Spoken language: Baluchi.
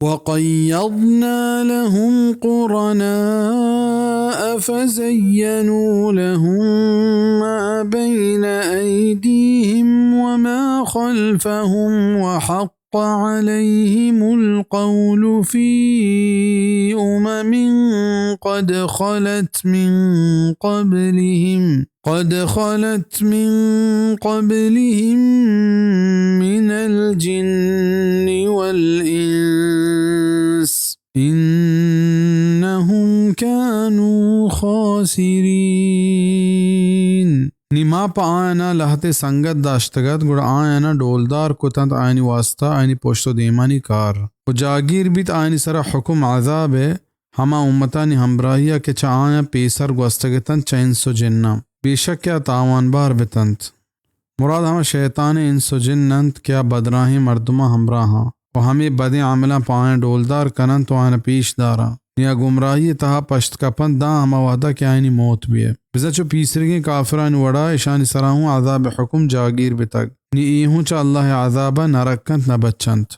وقيضنا لهم قرناء فزينوا لهم ما بين أيديهم وما خلفهم وحق عليهم القول في أمم قد خلت من قبلهم قد خلت من قبلهم من الجن والإنس إنهم كانوا خاسرين. نی ما پہ آیانا لہتے سنگت داشتگ ات، گڑا آیانا ڈولدار کت انت، آیانی واسطہ آیانی پشت و دیمانی کار۔ و جاگیر بیت آیانی سرا حکم عذابئے، ہما امتانی ہمراہیا کہ چہ آیاں پیسر گوستگ اتنت چہ انس و جناں، بے شک کہ آ تاوانبار بتنت۔ مراد ہما شیطانیں انس و جن انت کہ آ بدراہیں مردماں ہمراہاں و ہمے بدیں عملاں پہ آیاں ڈولدار کننت و آیانا پیش داراں۔ نی آ گمراہی تہا پشت کپنت داں ہما وہدا کہ آیانی موت بیئے۔ بزاں چو پیسریگیں کافرانی وڑا اشانی سرا ہوں عذاب حکم جاگیر بتگ۔ نی اے ہوں چہ اللہ عذابا نہ رکنت نہ بچنت۔